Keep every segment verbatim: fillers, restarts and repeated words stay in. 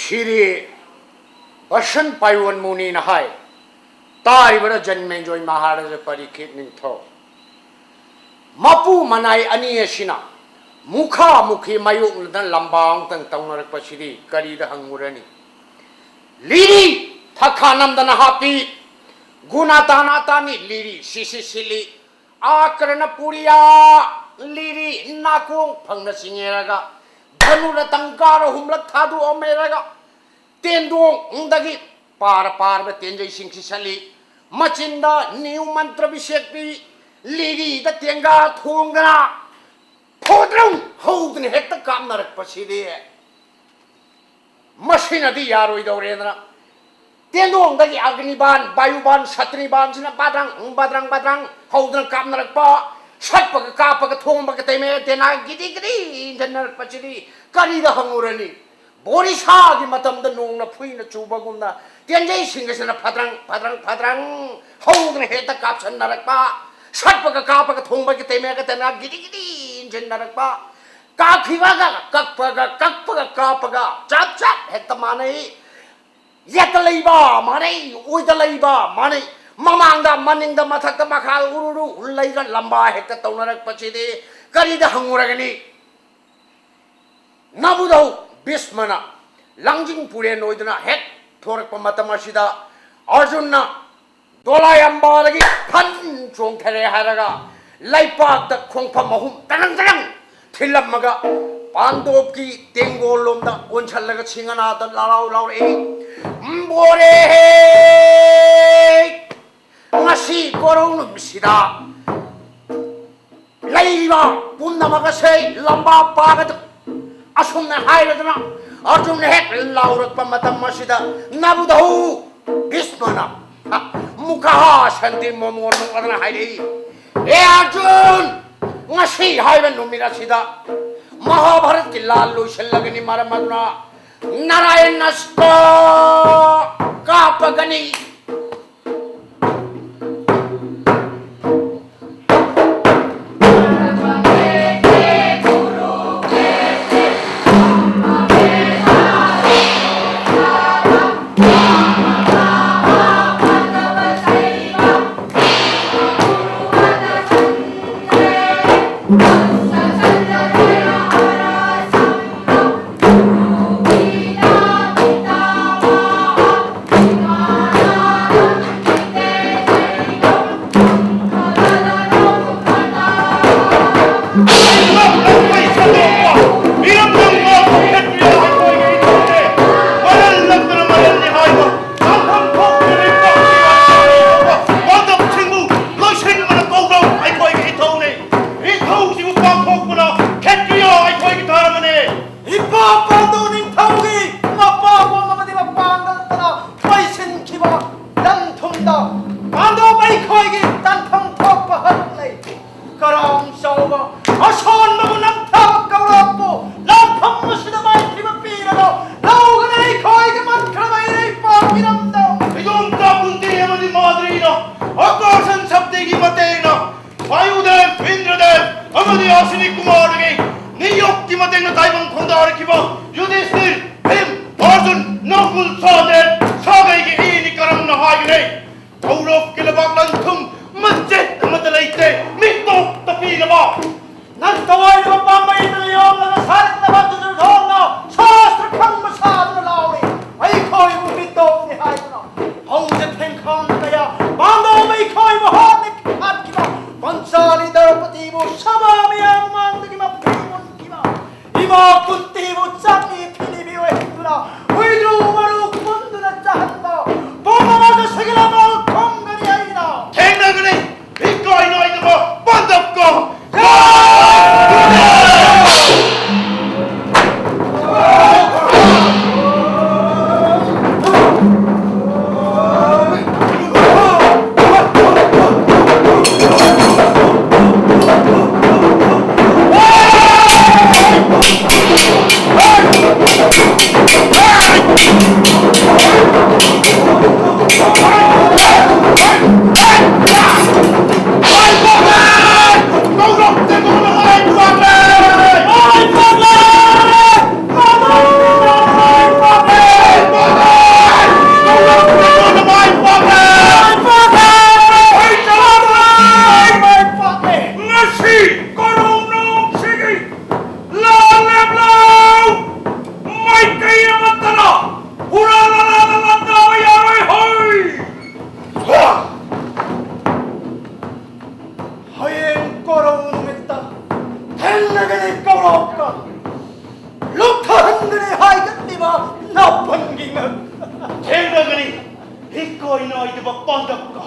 ꯁ꯭ꯔꯤ ꯕꯁꯟ ꯄꯥꯏꯌꯣꯟ ꯃꯨꯅꯤꯅ ꯍꯥꯏ, ꯇꯥꯔꯤꯕꯔꯥ ꯖꯟꯃꯦꯖꯣꯏ ꯃꯍꯥꯔꯥꯖꯥ ꯄꯔꯤꯈꯤꯠ ꯅꯤꯡꯊꯧ? ꯃꯄꯨ ꯃꯅꯥꯏ ꯑꯅꯤ ꯑꯁꯤꯅ ꯃꯨꯈꯥ ꯃꯨꯈꯤ ꯃꯥꯌꯣꯛꯅꯗꯅ ꯂꯝꯕꯥ ꯑꯃꯇꯪ ꯇꯧꯅꯔꯛꯄꯁꯤꯗꯤ ꯀꯔꯤꯗ ꯍꯪꯉꯨꯔꯅꯤ? ꯂꯤꯔꯤ ꯊꯛꯈꯥ ꯅꯝꯗꯅ ꯍꯥꯞꯄꯤ, ꯒꯨꯅꯥ ꯇꯥꯅꯥ ꯇꯥꯅꯤ ꯂꯤꯔꯤ ꯁꯤꯁꯤ ꯁꯤꯜꯂꯤ, ꯑꯥ ꯀꯔꯅꯄꯨꯔꯤꯌꯥ ꯂꯤꯔꯤ ꯅꯥꯀꯣꯡ ꯐꯪꯅ ꯆꯤꯡꯉꯦꯔꯒ, ꯙꯅꯨꯅ ꯇꯪꯀꯥꯔ ꯑꯍꯨꯝꯂꯛ ꯊꯥꯗꯣꯛꯑꯝꯃꯦꯔꯒ, ꯇꯦꯟꯗꯣꯡꯗꯒꯤ ꯄꯥꯔ ꯄꯥꯔꯕ ꯇꯦꯟꯖꯩꯁꯤꯡ ꯁꯤꯁꯜꯂꯤ꯫ ꯃꯆꯤꯟꯗ ꯅꯤꯌꯨ ꯃꯟꯇ꯭ꯔ ꯕꯤꯁꯦꯛꯄꯤ, ꯂꯤꯔꯤꯗ ꯇꯦꯡꯒꯥ ꯊꯣꯡꯗꯅ ꯐꯣꯗ꯭ꯔꯪ ꯍꯧꯗꯅ ꯍꯦꯛꯇ ꯀꯥꯞꯅꯔꯛꯄꯁꯤꯗꯤ ꯃꯁꯤꯅꯗꯤ ꯌꯥꯔꯣꯏꯗꯧꯔꯦꯗꯅ, ꯇꯦꯟꯗꯣꯡꯗꯒꯤ ꯑꯒꯅꯤꯕꯥꯟ, ꯕꯥꯌꯨꯕꯥꯟ, ꯁꯇ꯭ꯔꯤꯕꯥꯟꯁꯤꯅ ꯕꯥꯗ꯭ꯔꯪ, ꯕꯥꯗ꯭ꯔꯪ, ꯕꯥꯗ꯭ꯔꯪ ꯍꯧꯗꯅ ꯀꯥꯞꯅꯔꯛꯄ, ꯁꯠꯄꯒ ꯀꯥꯞꯄꯒ ꯊꯣꯡꯕꯒ ꯇꯩꯃꯦ ꯇꯦꯅꯥ ꯒꯤꯗꯤ ꯒꯤꯗꯤ ꯏꯟꯖꯟꯅꯔꯛꯄꯁꯤꯗꯤ ꯀꯔꯤꯗ ꯍꯪꯉꯨꯔꯅꯤ? ꯕꯣꯔꯤꯁꯥꯒꯤ ꯃꯇꯝꯗ ꯅꯣꯡꯅ ꯐꯨꯏꯅ ꯆꯨꯕꯒꯨꯝꯅ ꯇꯦꯟꯖꯩꯁꯤꯡ ꯑꯁꯤꯅ ꯐꯗ꯭ꯔꯪ, ꯐꯗ꯭ꯔꯪ, ꯐꯗ꯭ꯔꯪ ꯍꯧꯗꯅ ꯍꯦꯛꯇ ꯀꯥꯞꯁꯟꯅꯔꯛꯄ, ꯁꯠꯄꯒ ꯀꯥꯞꯄꯒ ꯊꯣꯡꯕꯒꯤ ꯇꯩꯃꯦꯒ ꯇꯩꯅ ꯒꯤꯗꯤ ꯒꯤꯗꯤ ꯏꯟꯖꯟꯅꯔꯛꯄ, ꯀꯥꯞꯈꯤꯕꯒ ꯀꯛꯄꯒ, ꯀꯛꯄꯒ ꯀꯥꯞꯄꯒ ꯆꯞ ꯆꯞ ꯍꯦꯛꯇ ꯃꯥꯟꯅꯩ꯫ ꯌꯦꯠꯇ ꯂꯩꯕ ꯃꯥꯟꯅꯩ, ꯑꯣꯏꯗ ꯂꯩꯕ ꯃꯥꯟꯅꯩ꯫ ꯃꯃꯥꯡꯗ, ꯃꯅꯤꯡꯗ, ꯃꯊꯛꯇ, ꯃꯈꯥꯗ ꯎꯔꯨꯔꯨ ꯂꯩꯔ ꯂꯝꯕꯥ ꯍꯦꯛꯇ ꯇꯧꯅꯔꯛꯄꯁꯤꯗꯤ ꯀꯔꯤꯗ ꯍꯪꯉꯨꯔꯒꯅꯤ? ꯅꯕꯨꯙꯧ ꯚꯤꯁꯃꯅ ꯂꯥꯡꯖꯤꯡ ꯄꯨꯔꯦꯟ ꯑꯣꯏꯗꯨꯅ ꯍꯦꯛ ꯊꯣꯔꯛꯄ ꯃꯇꯝ ꯑꯁꯤꯗ, ꯑꯔꯖꯨꯟꯅ ꯗꯣꯂꯥꯏ ꯑꯝꯕꯥꯗꯒꯤ ꯐꯟ ꯆꯣꯡꯊꯔꯦ ꯍꯥꯏꯔꯒ ꯂꯩꯄꯥꯛꯇ ꯈꯣꯡꯐꯝ ꯑꯍꯨꯝ ꯇꯔꯪ ꯇꯔꯪ ꯊꯤꯜꯂꯝꯃꯒ ꯄꯥꯟꯗꯣꯞꯀꯤ ꯇꯦꯡꯒꯣꯜ ꯂꯣꯝꯗ ꯑꯣꯟꯁꯜꯂꯒ ꯁꯤꯡꯍꯅꯥꯗ ꯂꯥꯎꯔꯥꯎ ꯂꯥꯎꯔꯛꯏ, "ꯕꯣꯔꯦꯍꯦ! ꯉꯁꯤ ꯀꯣꯔꯧ ꯅꯨꯃꯤꯠꯁꯤꯗ ꯂꯩꯔꯤꯕ ꯄꯨꯝꯅꯃꯛ ꯑꯁꯦ ꯂꯝꯕꯥ ꯄꯥꯒꯗ"꯫ ꯑꯁꯨꯝꯅ ꯍꯥꯏꯔꯗꯨꯅ ꯑꯔꯖꯨꯟꯅ ꯍꯦꯛ ꯂꯥꯎꯔꯛꯄ ꯃꯇꯝ ꯑꯁꯤꯗ ꯅꯕꯨꯙꯧ ꯚꯤꯁꯃꯅ, ꯍ, ꯃꯨꯈꯥ ꯁꯟꯇꯤ ꯃꯣꯃꯣ ꯅꯣꯛꯂꯗꯅ ꯍꯥꯏꯔꯛꯏ, "ꯑꯦ ꯑꯔꯖꯨꯟ, ꯉꯁꯤ ꯍꯥꯏꯕ ꯅꯨꯃꯤꯠ ꯑꯁꯤꯗ ꯃꯍꯥꯚꯥꯔꯠꯀꯤ ꯂꯥꯟ ꯂꯣꯏꯁꯤꯜꯂꯒꯅꯤ, ꯃꯔꯝ ꯑꯗꯨꯅ ꯅꯥꯔꯥꯌꯟ ꯑꯁꯇ꯭ꯔ ꯀꯥꯞꯄꯒꯅꯤ"꯫ ꯈꯣꯡꯗꯥꯔꯛꯈꯤꯕ ꯌꯨꯙꯤꯁꯊꯤꯔ, ꯚꯤꯝ, ꯑꯔꯖꯨꯟ, ꯅꯀꯨꯜ, ꯁꯍꯗꯦꯕ, ꯁꯥꯒꯩꯒꯤ ꯏꯅꯤ ꯀꯔꯝꯅ ꯍꯥꯏꯒꯅꯤ? ꯀꯧꯔꯕꯀꯤ ꯂꯩꯕꯥꯛ ꯂꯟ-ꯊꯨꯝ ꯃꯆꯦꯠ ꯑꯃꯠꯇ ꯂꯩꯇꯦ ꯃꯤꯇꯣꯞꯇ ꯄꯤꯅꯕ꯫ ꯅꯪ ꯇꯋꯥꯏꯅꯕ ꯄꯥꯝꯕꯩꯗ ꯌꯣꯝꯂꯒ ꯁꯥꯔꯛꯂꯕ ꯗꯨꯔꯖꯣꯙꯅ ꯁꯥꯁꯇ꯭ꯔ ꯈꯪꯕ ꯁꯥꯗꯨꯅ ꯂꯥꯎꯔꯤ, "ꯑꯩꯈꯣꯏꯕꯨ ꯃꯤꯇꯣꯞꯅꯤ" ꯍꯥꯏꯗꯨꯅ꯫ ꯍꯧꯖꯤꯛ ꯊꯦꯡꯈꯥꯡ ꯀꯌꯥ ꯄꯥꯡꯗꯧꯕ ꯑꯩꯈꯣꯏꯕꯨ ꯍꯥꯠꯅ ꯍꯥꯠꯈꯤꯕ, ꯄꯟꯆꯥꯂꯤ ꯗ꯭ꯔꯧꯄꯗꯤꯕꯨ ꯁꯚꯥ ꯃꯌꯥꯝ ꯃꯥꯡꯗꯒꯤ ꯃꯄꯤ ꯑꯣꯟꯈꯤꯕ, ꯏꯃꯥ ꯀꯨꯟꯇꯤꯕꯨ ꯆꯥꯛꯅꯤ ꯐꯤꯅꯤꯕꯤ ꯑꯣꯏꯍꯟꯗꯨꯅ ꯍꯨꯏꯗ꯭ꯔꯨ ꯃꯔꯨ ꯄꯨꯟꯗꯨꯅ ꯆꯥꯍꯟꯕ ꯄꯨꯝꯅꯃꯛ ꯑꯁꯤꯒꯤ ꯂꯃꯥꯡ ꯈꯣꯡꯒꯅꯤ ꯑꯩꯅ꯫ ꯊꯦꯡꯅꯒꯅꯤ ꯏꯀꯥꯏ ꯅꯥꯏꯗꯕ ꯄꯥꯟꯗꯝꯀ꯫ ꯉꯁꯤ ꯀꯣꯔꯧꯅꯣꯡꯁꯤꯒꯤ ꯂꯥꯜ ꯂꯦꯞꯂꯥꯎ! ꯃꯥꯏꯀꯩ ꯑꯃꯠꯇꯅ ꯍꯨꯔꯥꯟ ꯂꯥꯟꯗꯥꯗ ꯂꯥꯟꯗꯥꯕ ꯌꯥꯔꯣꯏ ꯍꯣꯏ! ꯍꯌꯦꯡ ꯀꯣꯔꯧ ꯅꯨꯃꯤꯠꯇ ꯊꯦꯡꯅꯒꯅꯤ ꯀꯧꯔꯣꯛꯀ, ꯂꯨꯞꯊꯍꯟꯒꯅꯤ ꯍꯥꯏꯒꯠꯂꯤꯕ ꯅꯥꯄꯟꯒꯤ ꯉꯛ꯫ ꯊꯦꯡꯅꯒꯅꯤ ꯏꯀꯥꯏ ꯅꯥꯏꯗꯕ ꯄꯥꯡꯒꯜꯒ꯫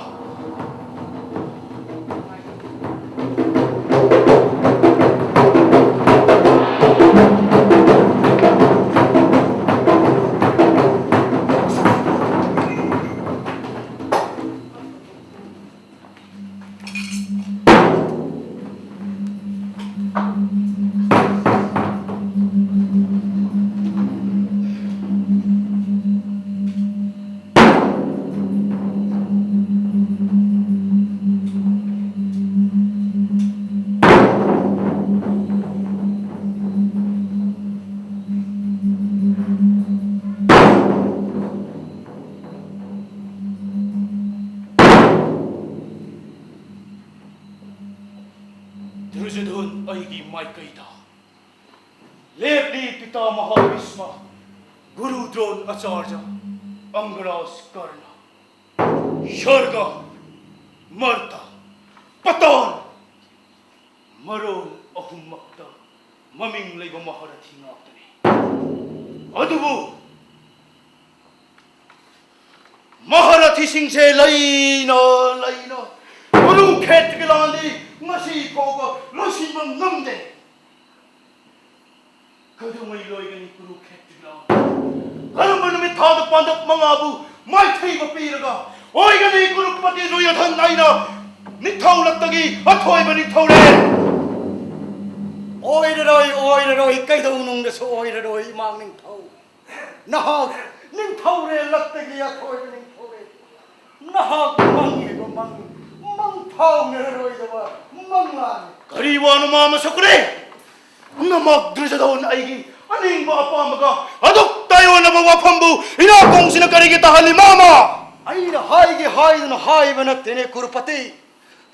ꯃꯥꯏꯀꯩꯗ ꯂꯦꯞꯂꯤ ꯄꯤꯇꯥꯃꯍꯥ ꯚꯤꯁꯃ, ꯒꯨꯔꯨ ꯗ꯭ꯔꯣꯟ, ꯑꯆꯥꯔꯌ ꯑꯪꯒꯔꯥꯖ ꯀꯔꯅ, ꯁꯔꯒ, ꯃꯔꯇ, ꯄꯇꯥꯟ, ꯃꯔꯣꯜ ꯑꯍꯨꯝꯃꯛꯇ ꯃꯃꯤꯡ ꯂꯩꯕ ꯃꯍꯥꯔꯊꯤ ꯉꯥꯛꯇꯅꯤ꯫ ꯑꯗꯨꯕꯨ ꯃꯍꯥꯔꯊꯤꯁꯤꯡꯁꯦ ꯂꯩꯅ ꯂꯩꯅ ꯀꯨꯔꯨꯈꯦꯇ꯭ꯔꯒꯤ ꯂꯥꯟꯗꯤ ꯉꯁꯤ ꯐꯥꯎꯕ ꯂꯣꯏꯁꯤꯟꯕ ꯉꯝꯗꯦ꯫ ꯀꯩꯗꯧꯉꯩ ꯂꯣꯏꯒꯅꯤ ꯀꯨꯔꯨꯈꯦꯇ꯭ꯔꯒꯤ ꯂꯥꯟ? ꯀꯔꯝꯕ ꯅꯨꯃꯤꯠ ꯊꯥꯗ ꯄꯥꯟꯗꯞ ꯃꯉꯥꯕꯨ ꯃꯥꯏꯊꯤꯕ ꯄꯤꯔꯒ ꯑꯣꯏꯒꯅꯤ ꯀꯨꯔꯨꯄꯇꯤ ꯗꯨꯔꯌꯣꯙꯟ ꯑꯩꯅ ꯅꯤꯡꯊꯧ ꯂꯛꯇꯒꯤ ꯑꯊꯣꯏꯕ ꯅꯤꯡꯊꯧꯔꯦꯜ? ꯑꯣꯏꯔꯔꯣꯏ, ꯑꯣꯏꯔꯔꯣꯏ, ꯀꯩꯗꯧꯅꯨꯡꯗꯁꯨ ꯑꯣꯏꯔꯔꯣꯏ, ꯏꯃꯥꯡ ꯅꯤꯡꯊꯧ꯫ ꯅꯍꯥꯛ ꯅꯤꯡꯊꯧꯔꯦꯜ ꯂꯛꯇꯒꯤ ꯑꯊꯣꯏꯕ ꯅꯤꯡꯊꯧꯔꯦꯜ꯫ ꯅꯍꯥꯛ ꯃꯪꯂꯤꯕ ꯃꯪ, ꯃꯪ ꯐꯥꯎꯅꯔꯔꯣꯏꯗꯕ ꯃꯪꯂꯥꯟꯅꯤ꯫ ꯀꯔꯤ ꯋꯥꯅꯣ ꯃꯥꯃ ꯁꯀꯨꯅꯦ? ꯅꯃꯛ ꯗꯨꯔꯖꯣꯙꯟ ꯑꯩꯒꯤ ꯑꯅꯤꯡꯕ ꯑꯄꯥꯝꯕꯒ ꯑꯗꯨꯛ ꯇꯥꯏꯑꯣꯟꯅꯕ ꯋꯥꯐꯝꯕꯨ ꯏꯅꯥꯀꯣꯡꯁꯤꯅ ꯀꯔꯤꯒꯤ ꯇꯥꯍꯜꯂꯤ, ꯃꯥꯃ? ꯑꯩꯅ ꯍꯥꯏꯒꯦ ꯍꯥꯏꯗꯨꯅ ꯍꯥꯏꯕ ꯅꯠꯇꯦꯅꯦ, ꯀꯨꯔꯨꯄꯇꯤ꯫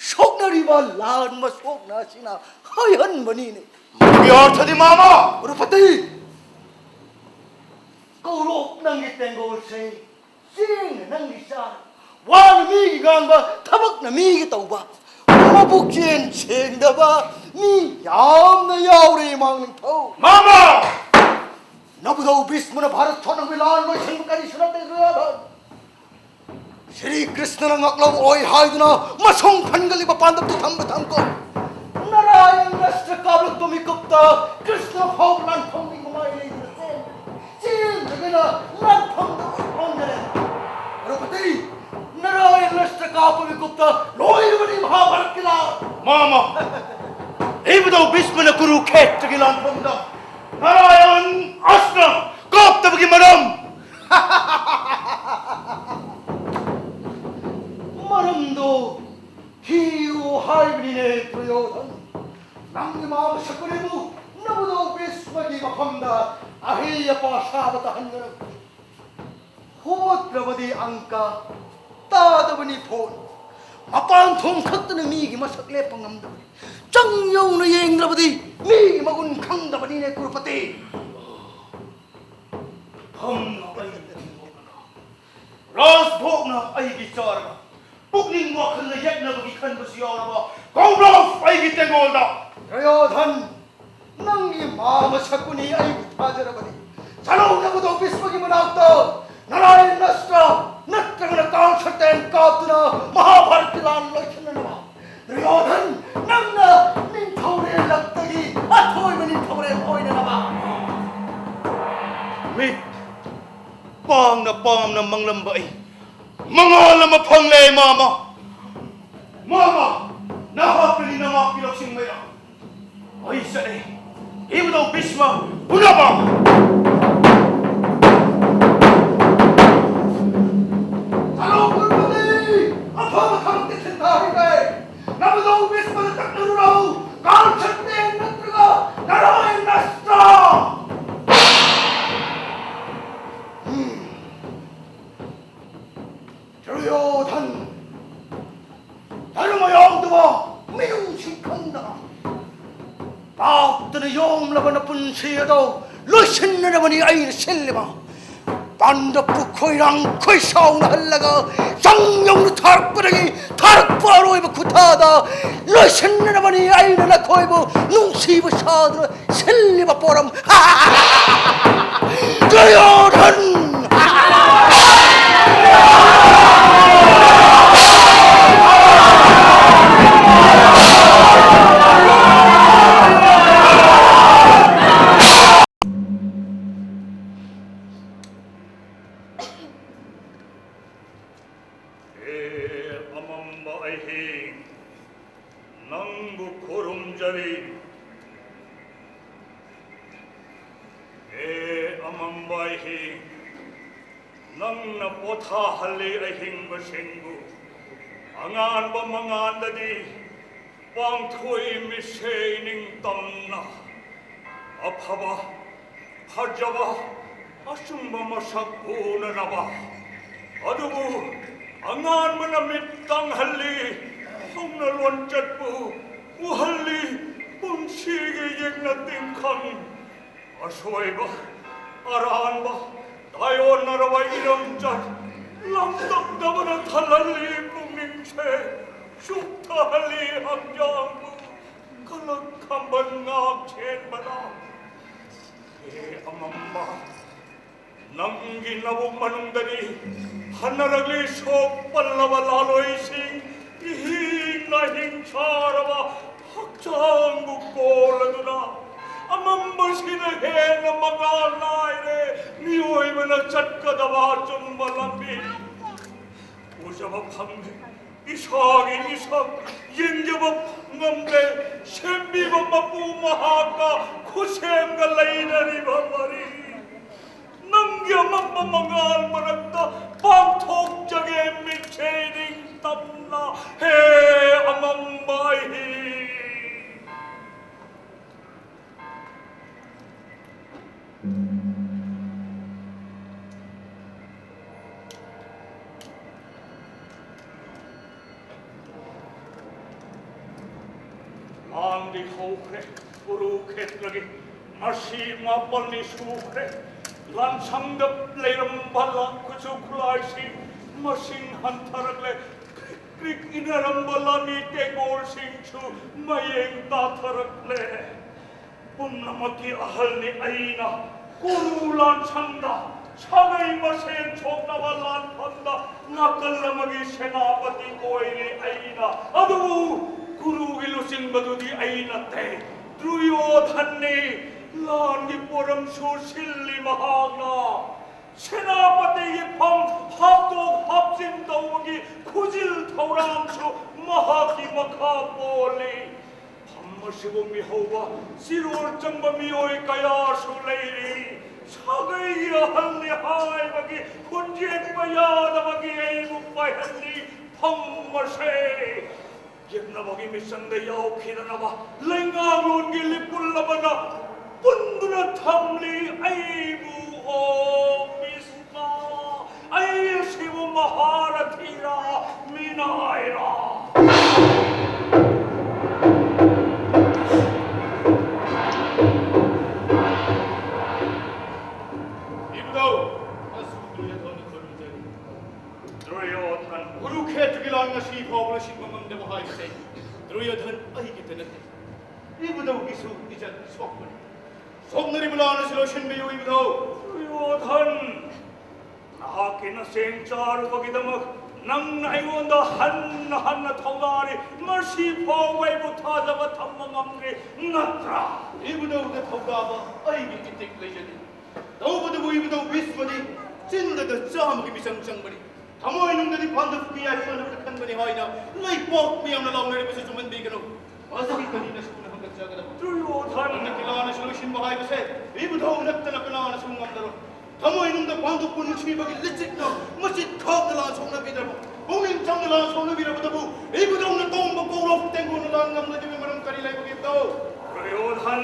ꯁꯣꯛꯅꯔꯤꯕ ꯂꯥꯟ ꯃꯁꯣꯛꯅ ꯑꯁꯤꯅ ꯍꯥꯏꯍꯟꯕꯅꯤꯅꯦ꯫ ꯃꯗꯨꯒꯤ ꯑꯔꯊꯗꯤ, ꯃꯥꯃ? ꯀꯨꯔꯨꯄꯇꯤ, ꯀꯧꯔꯣꯞ ꯅꯪꯒꯤ ꯇꯦꯡꯒꯣꯜꯁꯦ, ꯆꯦꯡꯅ ꯅꯪꯒꯤ ꯆꯥꯔ, ꯋꯥꯅ ꯃꯤꯒꯤ ꯉꯥꯡꯕ, ꯊꯕꯛꯅ ꯃꯤꯒꯤ ꯇꯧꯕ, ꯃꯕꯨꯛꯆꯦꯜ ꯁꯦꯡꯗꯕ ꯃꯤ ꯌꯥꯝꯅ ꯌꯥꯎꯔꯦ, ꯏꯃꯥꯡ ꯅꯤꯡꯊꯧ꯫ ꯃꯥꯃ! ꯅꯕꯨꯙꯧ ꯚꯤꯁꯃꯅ ꯚꯥꯔꯠ ꯁꯣꯠꯅꯕꯒꯤ ꯂꯥꯟ ꯂꯣꯏꯁꯤꯟꯕ ꯀꯔꯤꯁꯨ ꯅꯠꯇꯦ, ꯗꯨꯔꯌꯣꯙꯟ꯫ ꯁ꯭ꯔꯤ ꯀ꯭ꯔꯤꯁꯅꯅ ꯉꯥꯛꯂꯧ ꯑꯣꯏ ꯍꯥꯏꯗꯨꯅ ꯃꯁꯨꯡ ꯐꯟꯒꯠꯂꯤꯕ ꯄꯥꯟꯗꯝꯗꯨ ꯊꯝꯕ ꯊꯝꯀꯣ꯫ ꯅꯥꯔꯥꯌꯟ ꯑꯁꯇ꯭ꯔ ꯀꯥꯞꯂꯛꯄ ꯃꯤꯀꯨꯞꯇ ꯀ꯭ꯔꯤꯁꯅ ꯐꯥꯎꯕ ꯂꯥꯟꯐꯝꯒꯤ ꯃꯃꯥꯏ ꯂꯩꯗꯨꯅ ꯆꯦꯟ-, ꯆꯦꯟꯗꯨꯅ ꯂꯥꯟꯐꯝꯗ ꯑꯣꯟꯈꯔꯦ꯫ ꯗ꯭ꯔꯧꯄꯗꯤ, ꯅꯥꯔꯥꯌꯟ ꯑꯁꯇ꯭ꯔ ꯀꯥꯞꯄ ꯃꯤꯀꯨꯞꯇ ꯂꯣꯏꯔꯕꯅꯤ ꯃꯍꯥꯚꯥꯔꯠꯀꯤ ꯂꯥꯟ꯫ ꯃꯥꯃ, ꯏꯕꯨꯙꯧ ꯚꯤꯁꯃꯅ ꯀꯨꯔꯨꯈꯦꯇ꯭ꯔꯒꯤ ꯂꯥꯟꯐꯝꯗ ꯅꯥꯔꯥꯌꯟ ꯑꯁꯇ꯭ꯔ ꯀꯥꯞꯇꯕꯒꯤ ꯃꯔꯝ? ꯃꯔꯝꯗꯣ ꯊꯤꯌꯨ ꯍꯥꯏꯕꯅꯤꯅꯦ, ꯗꯨꯔꯌꯣꯙꯟ꯫ ꯅꯪꯒꯤ ꯃꯥꯕ ꯁꯀꯨꯅꯤꯕꯨ ꯅꯕꯨꯙꯧ ꯚꯤꯁꯃꯒꯤ ꯃꯐꯝꯗ ꯑꯍꯩ ꯑꯄꯥ ꯁꯥꯕ ꯇꯥꯍꯟꯒꯅꯨ꯫ ꯍꯣꯠꯇ꯭ꯔꯕꯗꯤ ꯑꯪꯀ, ꯇꯥꯗꯕꯅꯤ ꯐꯣꯟ꯫ ꯃꯄꯥꯟ ꯊꯣꯡ ꯈꯛꯇꯅ ꯃꯤꯒꯤ ꯃꯁꯛ ꯂꯦꯞꯄ ꯉꯝꯗꯕꯅꯤ꯫ ꯆꯪ ꯌꯧꯅ ꯌꯦꯡꯗ꯭ꯔꯕꯗꯤ ꯃꯤꯒꯤ ꯃꯒꯨꯟ ꯈꯪꯗꯕꯅꯤꯅꯦ ꯀ꯭ꯔꯨꯄꯇꯤ꯫ ꯐꯝꯅ ꯑꯩ ꯇꯦꯡꯉꯣꯠꯅ, ꯔꯥꯖꯚꯣꯒꯅ ꯑꯩꯒꯤ ꯆꯥꯔꯒ, ꯄꯨꯛꯅꯤꯡ ꯋꯥꯈꯜꯅ ꯌꯦꯠꯅꯕꯒꯤ ꯈꯟꯕꯁꯨ ꯌꯥꯎꯔꯕ ꯀꯧꯔꯕ ꯑꯩꯒꯤ ꯇꯦꯡꯒꯣꯜꯗ꯫ ꯗꯨꯔꯌꯣꯙꯟ, ꯅꯪꯒꯤ ꯃꯥ ꯃꯁꯛꯄꯨꯅꯤ ꯑꯩꯕꯨ ꯊꯥꯖꯔꯕꯗꯤ꯫ ꯆꯠꯂꯣ ꯅꯕꯗꯣ ꯚꯤꯁꯃꯒꯤ ꯃꯅꯥꯛꯇ ꯅꯥꯔꯥꯌꯟ ꯑꯁꯇ꯭ꯔ ꯅꯠꯇ꯭ꯔꯒꯅ ꯀꯥꯜ ꯁꯇꯦꯟ ꯀꯥꯞꯇꯨꯅ ꯃꯍꯥꯚꯥꯔꯠꯀꯤ ꯂꯥꯟ ꯂꯣꯏꯁꯤꯟꯅꯅꯕ꯫ ꯗꯨꯔꯌꯣꯙꯟ, ꯅꯪꯅ ꯅꯤꯡꯊꯧꯔꯦꯜ ꯂꯛꯇꯒꯤ ꯑꯊꯣꯏꯕ ꯅꯤꯡꯊꯧꯔꯦꯜ ꯑꯣꯏꯅꯅꯕ꯫ ꯃꯤꯠ ꯄꯥꯡꯅ ꯄꯥꯝꯅ ꯃꯪꯂꯝꯕ ꯑꯩ ꯃꯉꯥꯜ ꯑꯃ ꯐꯪꯂꯦ, ꯃꯥꯃ꯫ ꯃꯥꯃ, ꯅꯍꯥꯛꯀꯤ ꯅꯃꯥꯛꯀꯤ ꯂꯧꯁꯤꯡ ꯃꯩꯔꯥ꯫ ꯑꯩ ꯆꯠꯂꯦ꯫ ꯏꯕꯨꯙꯧ ꯚꯤꯁꯃ ꯎꯅꯕ꯫ ꯍꯜꯂꯣ, ꯀꯨꯔꯨꯄꯇꯤ! ꯑꯐꯕ ꯊꯕꯛꯇꯤ ꯁꯤꯟꯊꯥ ꯍꯩꯔꯦ꯫ ꯅꯕꯗꯧ ꯚꯤꯁꯃꯗ ꯇꯛꯅꯔꯨꯔꯣ꯫ ꯀꯥꯜ ꯁꯇꯦꯟ ꯅꯠꯇ꯭ꯔꯒ ꯅꯥꯔꯥꯌꯟ ꯑꯁꯇ꯭ꯔ꯫ ꯗꯨꯔꯌꯣꯙꯟ, ꯙꯔꯃ ꯌꯥꯎꯗꯕ, ꯃꯤꯅꯨꯡꯁꯤ ꯈꯪꯗꯕ, ꯄꯥꯞꯇꯅ ꯌꯣꯝꯂꯕ ꯅꯄꯨꯟꯁꯤ ꯑꯗꯣ ꯂꯣꯏꯁꯤꯟꯅꯅꯕꯅꯤ ꯑꯩꯅ ꯁꯤꯜꯂꯤꯕ꯫ ꯄꯥꯟꯗꯕꯄꯨ ꯈꯣꯏꯔꯥꯡ ꯈꯣꯏꯁꯥꯎꯅꯍꯜꯂꯒ ꯆꯪ ꯌꯧꯅ ꯊꯥꯔꯛꯄꯗꯒꯤ ꯊꯥꯔꯛꯄ ꯑꯔꯣꯏꯕ ꯈꯨꯊꯥꯗ ꯂꯣꯏꯁꯤꯟꯅꯅꯕꯅꯤ ꯑꯩꯅ ꯅꯈꯣꯏꯕꯨ ꯅꯨꯡꯁꯤꯕ ꯁꯥꯗꯨꯅ ꯁꯤꯜꯂꯤꯕ ꯄꯣꯔꯝ꯫ ꯗꯨꯔꯌꯣꯙꯟ! ꯍꯦ ꯑꯃꯝꯕ ꯑꯍꯤꯡ, ꯅꯪꯕꯨ ꯈꯨꯔꯨꯝꯖꯔꯤ꯫ ꯍꯦ ꯑꯃꯝꯕ ꯑꯍꯤꯡ, ꯅꯪꯅ ꯄꯣꯊꯥꯍꯜꯂꯤ ꯑꯍꯤꯡꯕꯁꯤꯡꯕꯨ꯫ ꯑꯉꯥꯟꯕ ꯃꯉꯥꯟꯗꯗꯤ ꯄꯥꯡꯊꯣꯛꯏ ꯃꯤꯁꯦ ꯅꯤꯡꯇꯝꯅ꯫ ꯑꯐꯕ, ꯐꯖꯕ, ꯑꯆꯨꯝꯕ ꯃꯁꯛ ꯎꯅꯅꯕ꯫ ꯑꯗꯨꯕꯨ ꯑꯉꯥꯟꯕꯅ ꯃꯤꯠ ꯇꯥꯡꯍꯜꯂꯤ, ꯍꯧꯅ ꯂꯣꯟꯆꯠꯄꯨ ꯎꯍꯜꯂꯤ ꯄꯨꯟꯁꯤꯒꯤ ꯌꯦꯛꯅ ꯇꯤꯡꯈꯪ꯫ ꯑꯁꯣꯏꯕ, ꯑꯔꯥꯟꯕ, ꯇꯥꯏꯑꯣꯟꯅꯔꯕ ꯏꯔꯝꯆꯠ ꯂꯝꯇꯛꯅꯕꯅ ꯊꯜꯍꯜꯂꯤ ꯄꯨꯛꯅꯤꯡꯁꯦ, ꯆꯨꯞꯊꯍꯜꯂꯤ ꯍꯛꯆꯥꯡꯕꯨ꯫ ꯀꯂꯛ ꯈꯝꯕꯟ ꯉꯥꯛ ꯁꯦꯟꯕꯗ ꯍꯦ ꯑꯃꯝꯕ, ꯅꯪꯒꯤ ꯅꯕꯨꯛ ꯃꯅꯨꯡꯗꯗꯤ ꯍꯟꯅꯔꯛꯂꯤ ꯁꯣꯛ ꯄꯜꯂꯕ ꯂꯥꯂꯣꯏꯁꯤꯡ, ꯏꯍꯤꯡꯅ ꯍꯤꯡꯁꯥꯔꯕ ꯍꯛꯆꯥꯡꯕꯨ ꯀꯣꯜꯂꯗꯨꯅ, ꯑꯃꯝꯕꯁꯤꯅ ꯍꯦꯟꯅ ꯃꯉꯥꯜ ꯅꯥꯏꯔꯦ ꯃꯤꯑꯣꯏꯕꯅ ꯆꯠꯀꯗꯕ ꯑꯆꯨꯝꯕ ꯂꯝꯕꯤ꯫ ꯎꯖꯕ ꯐꯪꯗꯦ ꯏꯁꯥꯒꯤ ꯏꯁꯛ, ꯌꯦꯡꯖꯕ ꯉꯝꯗꯦ ꯁꯦꯝꯕꯤꯕ ꯃꯄꯨ ꯃꯍꯥꯛꯀ ꯈꯨꯠꯁꯦꯝꯒ ꯂꯩꯅꯔꯤꯕ ꯃꯔꯤ꯫ ꯅꯪꯒꯤ ꯑꯃꯝꯕ ꯃꯉꯥꯜ ꯃꯔꯛꯇ ꯄꯥꯡꯊꯣꯛꯆꯒꯦ ꯃꯤꯠꯁꯦ ꯅꯤꯡꯇꯝꯅ, ꯍꯦ ꯑꯃꯝꯕ ꯑꯍꯤꯡ꯫ ꯂꯥꯟꯗꯤ ꯍꯧꯈ꯭ꯔꯦ ꯀꯨꯔꯨꯈꯦꯇ꯭ꯔꯒꯤ꯫ ꯉꯁꯤ ꯃꯥꯄꯜꯅꯤ ꯁꯨꯈ꯭ꯔꯦ꯫ ꯂꯥꯟꯁꯪꯗ ꯂꯩꯔꯝꯕ ꯂꯥꯟ ꯈꯨꯠꯁꯨ ꯈꯨꯠꯂꯥꯏꯁꯤꯡ ꯃꯁꯤꯡ ꯍꯟꯊꯔꯛꯂꯦ꯫ ꯀ꯭ꯔꯤꯛ ꯀ꯭ꯔꯤꯛ ꯏꯟꯅꯔꯝꯕ ꯂꯥꯟꯃꯤ ꯇꯦꯡꯒꯣꯜꯁꯤꯡꯁꯨ ꯃꯌꯦꯡ ꯇꯥꯊꯔꯛꯂꯦ꯫ ꯄꯨꯝꯅꯃꯛꯀꯤ ꯑꯍꯜꯅꯤ ꯑꯩꯅ꯫ ꯀꯨꯔꯨ ꯂꯥꯟꯁꯪꯗ ꯁꯥꯒꯩ ꯃꯁꯦꯟ ꯁꯣꯛꯅꯕ ꯂꯥꯟꯐꯝꯗ ꯅꯥꯀꯜ ꯑꯃꯒꯤ ꯁꯦꯅꯥꯄꯇꯤ ꯑꯣꯏꯔꯤ ꯑꯩꯅ꯫ ꯑꯗꯨꯕꯨ ꯀꯨꯔꯨꯒꯤ ꯂꯨꯆꯤꯡꯕꯗꯨꯗꯤ ꯑꯩ ꯅꯠꯇꯦ, ꯗꯨꯔꯌꯣꯙꯟꯅꯤ꯫ ꯂꯥꯟꯒꯤ ꯄꯣꯔꯝꯁꯨ ꯁꯤꯜꯂꯤ ꯃꯍꯥꯛꯅ꯫ ꯁꯦꯅꯥꯄꯇꯤꯒꯤ ꯐꯝ ꯍꯥꯞꯇꯣꯛ ꯍꯥꯞꯆꯤꯟ ꯇꯧꯕꯒꯤ ꯈꯨꯖꯤꯜ ꯊꯧꯔꯥꯡꯁꯨ ꯃꯍꯥꯛꯀꯤ ꯃꯈꯥ ꯄꯣꯜꯂꯤ꯫ ꯐꯝ ꯑꯁꯤꯕꯨ ꯃꯤꯍꯧꯕ ꯆꯤꯔꯣꯜ ꯆꯪꯕ ꯃꯤꯑꯣꯏ ꯀꯌꯥꯁꯨ ꯂꯩꯔꯤ꯫ ꯁꯥꯒꯩꯒꯤ ꯑꯍꯜꯅꯤ ꯍꯥꯏꯕꯒꯤ ꯍꯨꯟꯖꯦꯛꯄ ꯌꯥꯗꯕꯒꯤ ꯑꯩꯕꯨ ꯄꯥꯏꯍꯜꯂꯤ ꯐꯝ ꯑꯁꯦ꯫ ꯌꯦꯛꯅꯕꯒꯤ ꯃꯤꯆꯪꯗ ꯌꯥꯎꯈꯤꯗꯅꯕ ꯂꯩꯉꯥꯛꯂꯣꯟꯒꯤ ꯂꯤꯄꯨꯜ ꯑꯃꯅ ꯄꯨꯟꯗꯨꯅ ꯊꯝꯂꯤ ꯑꯩꯕꯨ꯫ ꯑꯣ ꯚꯤꯁꯃ, ꯑꯩ ꯑꯁꯤꯕꯨ ꯃꯍꯥꯔꯊꯤꯔꯥ, ꯃꯤꯅꯥꯏꯔꯥ? ꯁꯤ ꯐꯥꯎꯕ ꯂꯣꯏꯁꯤꯟꯕ ꯉꯝꯗꯕ ꯍꯥꯏꯕꯁꯦ ꯗꯨꯔꯌꯣꯙꯟ ꯑꯩꯒꯤꯗ ꯅꯠꯇꯦ, ꯏꯕꯨꯙꯧꯒꯤꯁꯨ ꯏꯖꯠ ꯁꯣꯛꯄꯅꯤ꯫ ꯁꯣꯛꯅꯔꯤꯕ ꯂꯥꯟ ꯑꯁꯤ ꯂꯣꯏꯁꯤꯟꯕꯤꯌꯨ, ꯏꯕꯨꯙꯧ꯫ ꯗꯨꯔꯌꯣꯙꯟ, ꯅꯍꯥꯛꯀꯤ ꯅꯆꯦꯡ ꯆꯥꯔꯨꯕꯒꯤꯗꯃꯛ ꯅꯪꯅ ꯑꯩꯉꯣꯟꯗ ꯍꯟꯅ ꯍꯟꯅ ꯊꯧꯗꯥꯔꯤ꯫ ꯉꯁꯤ ꯐꯥꯎꯕ ꯑꯩꯕꯨ ꯊꯥꯖꯕ ꯊꯝꯕ ꯉꯝꯗ꯭ꯔꯤ ꯅꯠꯇ꯭ꯔꯥ? ꯏꯕꯨꯙꯧꯗ ꯊꯧꯗꯥꯕ ꯑꯩꯒꯤ ꯏꯇꯤꯛ ꯂꯩꯖꯗꯦ꯫ ꯇꯧꯕꯇꯕꯨ ꯏꯕꯨꯙꯧ ꯚꯤꯁꯃꯗꯤ ꯆꯤꯟꯗꯒ ꯆꯥꯝꯃꯒꯤ ꯃꯤꯆꯪ ꯆꯪꯕꯅꯤ꯫ ꯊꯃꯣꯏꯅꯨꯡꯗꯗꯤ ꯄꯥꯟꯗꯕ ꯄꯤꯌꯥꯏ ꯐꯅꯕꯗ ꯈꯟꯕꯅꯤ ꯍꯥꯏꯅ ꯂꯩꯄꯥꯛ ꯃꯤꯌꯥꯝꯅ ꯂꯥꯎꯅꯔꯤꯕꯁꯤ ꯆꯨꯝꯍꯟꯕꯤꯒꯅꯨ꯫ ꯃꯁꯤ ꯀꯔꯤ ꯅꯁꯨꯅ ꯍꯪꯒꯠꯆꯒꯗꯕ? ꯗꯨꯔꯌꯣꯙꯟ! ꯍꯟꯗꯛꯀꯤ ꯂꯥꯟ ꯑꯁꯤ ꯂꯣꯏꯁꯤꯟꯕ ꯍꯥꯏꯕꯁꯦ ꯏꯕꯨꯙꯧ ꯅꯠꯇꯅ ꯀꯅꯥꯅꯁꯨ ꯉꯝꯂꯔꯣꯏ꯫ ꯊꯃꯣꯏꯅꯨꯡꯗ ꯄꯥꯟꯗꯣꯛꯄ ꯅꯨꯡꯁꯤꯕꯒꯤ ꯂꯤꯆꯤꯛꯅ ꯃꯆꯤꯠ ꯈꯥꯛꯅ ꯂꯥꯟ ꯁꯣꯛꯅꯕꯤꯗ꯭ꯔꯕ, ꯄꯨꯛꯅꯤꯡ ꯆꯪꯅ ꯂꯥꯟ ꯁꯣꯛꯅꯕꯤꯔꯕꯗꯕꯨ ꯏꯕꯨꯙꯧꯅ ꯇꯣꯡꯕ ꯀꯧꯔꯣꯛ ꯇꯦꯡꯒꯣꯟꯅ ꯂꯥꯟ ꯉꯝꯂꯗꯕꯒꯤ ꯃꯔꯝ ꯀꯔꯤ ꯂꯩꯕꯒꯦ ꯏꯕꯨꯙꯧ? ꯗꯨꯔꯌꯣꯙꯟ!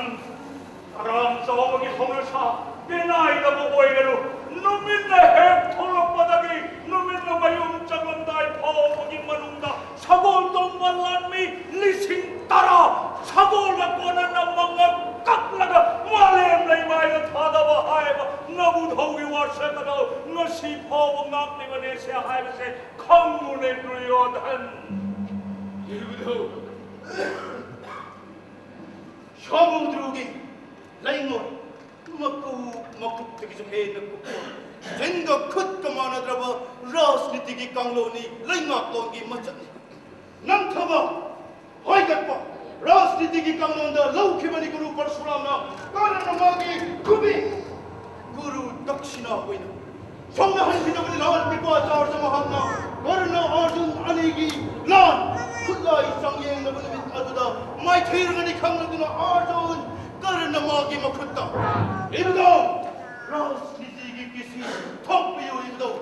ꯀꯔꯥꯝ ꯆꯥꯎꯕꯒꯤ ꯍꯧꯅꯁꯥ ꯄꯦꯅꯥꯏꯗꯕ ꯑꯣꯏꯔꯅꯨ꯫ ꯅꯨꯃꯤꯠꯅ ꯍꯦꯛ ꯊꯣꯛꯂꯛꯄꯗꯒꯤ ꯅꯨꯃꯤꯠꯅ ꯃꯌꯨꯝ ꯆꯪꯂꯝꯗꯥꯏ ꯐꯥꯎꯕꯒꯤ ꯃꯅꯨꯡꯗ ꯁꯒꯣꯜ ꯇꯣꯡꯕ ꯂꯥꯟꯃꯤ ꯂꯤꯁꯤꯡ ꯇꯔꯥ ꯁꯒꯣꯜꯅ ꯀꯣꯟꯅꯅ ꯃꯉꯛ ꯀꯛꯂꯒ ꯃꯥꯂꯦꯝ ꯂꯩꯃꯥꯏꯗ ꯊꯥꯗꯕ ꯍꯥꯏꯕ ꯅꯕꯨꯙꯧꯒꯤ ꯋꯥꯁꯛ ꯑꯗꯨ ꯉꯁꯤ ꯐꯥꯎꯕ ꯉꯥꯛꯂꯤꯕꯅꯦꯁꯦ ꯍꯥꯏꯕꯁꯦ ꯈꯪꯉꯨꯅꯦ ꯗꯨꯔꯌꯣꯙꯟ꯫ ꯏꯕꯨꯙꯧ, ꯁꯃꯨꯗ꯭ꯔꯒꯤ ꯂꯩꯉꯣꯏ ꯃꯀꯨ ꯃꯀꯨꯞꯇꯒꯤꯁꯨ ꯍꯦꯟꯅ ꯀꯨꯞꯄ, ꯆꯤꯟꯒ ꯈꯨꯠꯀ ꯃꯥꯟꯅꯗ꯭ꯔꯕ ꯔꯥꯖꯅꯤꯇꯤꯒꯤ ꯀꯥꯡꯂꯣꯟꯅꯤ ꯂꯩꯉꯥꯛꯂꯣꯟꯒꯤ ꯃꯆꯠꯅꯤ꯫ ꯅꯝꯊꯕ, ꯍꯣꯏꯒꯠꯄ, ꯔꯥꯖꯅꯤꯇꯤꯒꯤ ꯀꯥꯡꯂꯣꯟꯗ ꯂꯧꯈꯤꯕꯅꯤ ꯒꯨꯔꯨ ꯄꯔꯁꯨꯔꯥꯝꯅ꯫ ꯀꯔꯅ ꯃꯥꯒꯤ ꯈꯨꯕꯤ ꯒꯨꯔꯨ ꯗꯛꯁꯤꯅꯥ ꯑꯣꯏꯅ ꯁꯣꯝꯅ ꯍꯟꯈꯤꯗꯕꯅꯤ ꯂꯥꯟ ꯄꯤꯄꯥ ꯆꯥꯔꯖ ꯃꯍꯥꯛꯅ꯫ ꯀꯔꯅ ꯑꯥꯔꯖꯨꯟ ꯑꯅꯤꯒꯤ ꯂꯥꯟ ꯈꯨꯠꯂꯥꯏ ꯆꯥꯡꯌꯦꯡꯅꯕ ꯅꯨꯃꯤꯠ ꯑꯗꯨꯗ ꯃꯥꯏꯊꯤꯔꯒꯅꯤ ꯈꯪꯂꯗꯨꯅ ꯑꯥꯔꯖꯨꯟ ꯀꯔꯅ ꯃꯥꯒꯤ ꯃꯈꯨꯠꯇ ꯏꯕꯨꯙꯧ ꯔꯥꯖꯅꯤꯇꯤꯒꯤ ꯀꯤꯁꯤ ꯊꯣꯛꯄꯤꯌꯨ ꯏꯕꯨꯙꯧ꯫